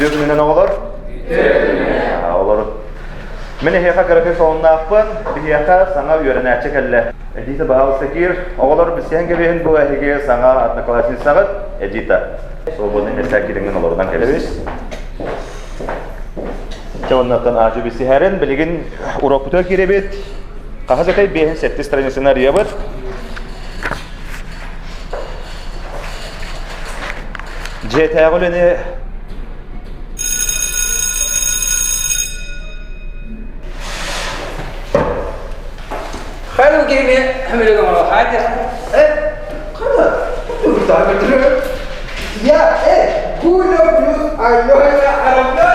Үтүө күнүнэн оҕолор. Үтүө күнүнэн. Оҕолор. Мин эһиэхэ кыракый солуннаахпын, биһиэхэ саҥа үөрэнээччи кэллэ. Эдита баһаалыста киир. Оҕолор билсиһэн кэбиһин бу эһиги саҥа одноклассницаҕыт Эдита. Свободный места киириҥҥин олорунан кэбис. Чэ оннуттан аажы билсиһэрин билигин урокпутугар киирэбит. Хаһыс этэй биэһин сэттис страницаны арыйабыт. Дьиэтээҕи үлэни Хайа киһини хөмөлөг оҥоро хаайда. Э, қана, Я, э, гуля плюс Алена равна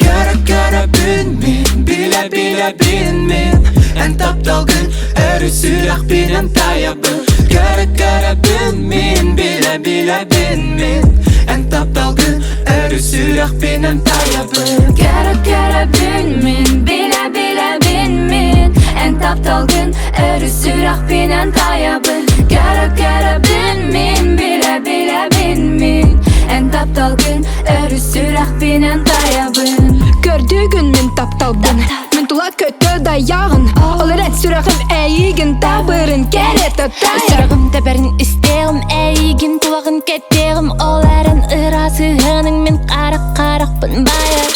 Көрө-көрөбүн мин, билэ-билэбин мин Эн тапталгын өрүү сүрэхпинэн таайабын Көрө-көрөбүн мин, билэ-билэбин мин Эн тапталгын өрүү сүрэхпинэн таайабын Көрө-көрөбүн мин, билэ-билэбин мин Эн тапталгын өрүү сүрэхпинэн таайабын Көрө-көрөбүн мин, билэ-билэбин мин Эн тапталгын өрүү сүрэхпинэн таайабын Көрдүгүн мин тапталбын Мин тула көтө дайаҕын Ол эрэн сүрэҕим эйигин табырын кэрэтэ тайар Сүрэҕим тэбэрин истиэҕим эйигин тулаҕын кэтиэҕим Ол эрэн ыраас сыһыаныҥ мин харах харахпын байар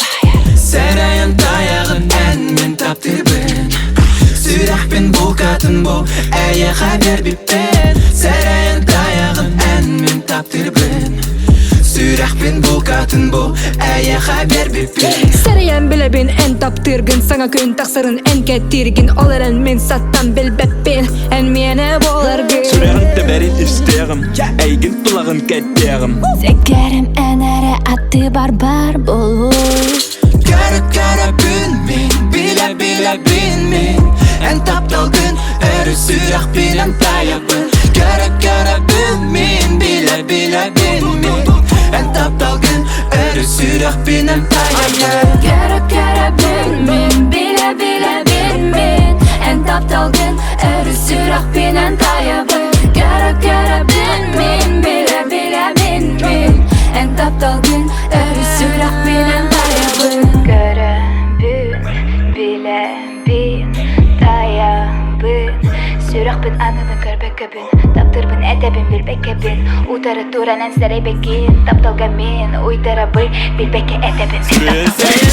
Сэрэйэн тайаҕын эн мин таптыыбын Сүрэхпин булкатын бу эйиэхэ биэрбиппин Сэрэйэн тайаҕын эн мин таптыыбын Сүрэхпин булкатын бу эйиэхэ биэрбиппин Сэрэйэн билэбин эн таптыыргын Саҥа күн тахсарын эн кэттииргин Ол эрэн мин саттан билбэппин Эн миэнэ буоларгын Сүрэҕин тэбэрин истиэҕим Эйигин тулаҕын кэттиэҕим Сэгэрим эн эрэ аттыбар бар болуу Көрө-көрөбүн мин, билэ-билэбин мин Эн тапталгын өрүү сүрэхпинэн таайабын Көрө-көрөбүн мин, билэ-билэбин мин Эн тапталгын өрүү сүрэхпинэн таайабын Көрө-көрөбүн мин, билэ-билэбин мин Эн тапталгын өрүү сүрэхпинэн таайабын Көрө-көрөбүн мин, билэ-билэбин мин Эн тапталгын өрүү сүрэхпинэн таайабын Көрөбүн, билэбин, таайабын Сүрэхпин аныны көрбөккөбүн Таптырбын этэбин билбэккэбин Утары туран эн сэрэйбэккин Тапталга мин уйдарабын Билбэккэ этэбин мин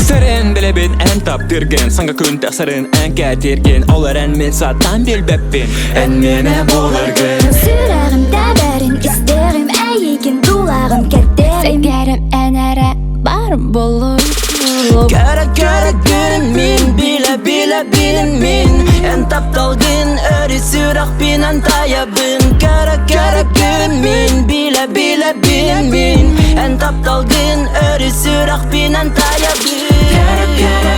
Сэрэн билэбин эн таптыргын Саҥа күн тахсарын эн кэтиргин Ол эрэн мин сатаан билбэппин Эн миэнэ буоларгын Сүрэҕим тэбэрин истэҕим Эйигин тулаҕын кэтэрим Сэгэрим эн эрэ бар болуй Көрө-көрө мин билэ-билэбин мин Эн тапталгын өрүү сүрэхпинэн таайабын Көрө-көрө мин билэ-билэбин мин Эн тапталгын өрүү сүрэхпинэн таайабын Көрө-көрө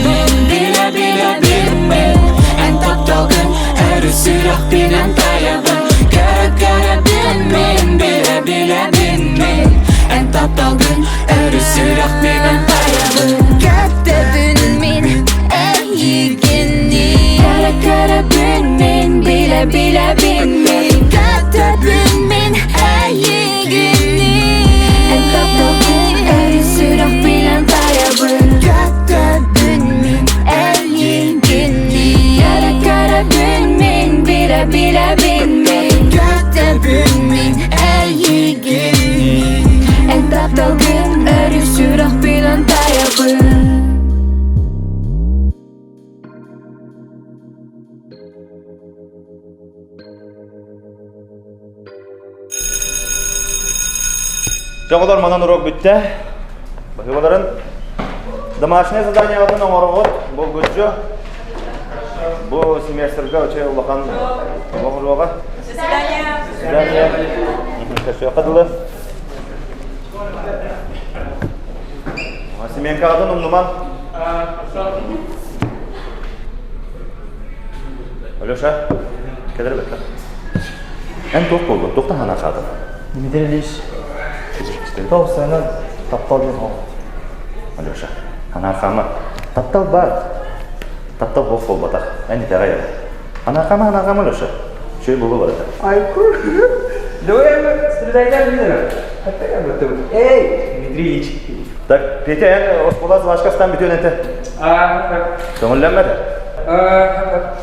мин билэ-билэбин мин Эн тапталгын өрүү сүрэхпинэн таайабын Көрө-көрө мин билэ-билэбин мин Эн тапталгын өрүү сүрэхпинэн таайабын Кэтэбин мин эйигини Көрө-көрөбүн мин билэ-билэбин мин Кэтэбин мин эйигини Эн тапталгын өрүү сүрэхпинэн таайабын Кэтэбин мин эйигини Көрө-көрөбүн мин билэ-билэбин мин Кэтэбин мин эйигини Эн тапталгын өрүү сүрэхпинэн таайабын Оҕолор манан уруок бүттэ. Баһыыбаларын домашнее заданиеҕытын оҥороҕут булгуччу. Бу семестрга очень улахан олох уруога. До свидания. До свидания. Көрсүөххэ дылы. Семенкаҕытын умнуман. Алеша, кэлэр бэттэ. Эн туох буоллун? Туохтан санаарҕаатыҥ? Дмитрий Ильич, тоҕус таптал диэн ол. Алеша, санаарҕаама. Таптал баар. Таптал буох буолбатах. Эн итэҕэй эрэ. Санаарҕаама, санаарҕаама, Алеша. Үчүгэй буолуо барыта. Айку. Давай стреляйдар билэр. Эй, Дмитрий Ильич. Так, Петя, эн оскуола сважкастан бүтүөн этэ. А, Көҥүллэммэтэ. а,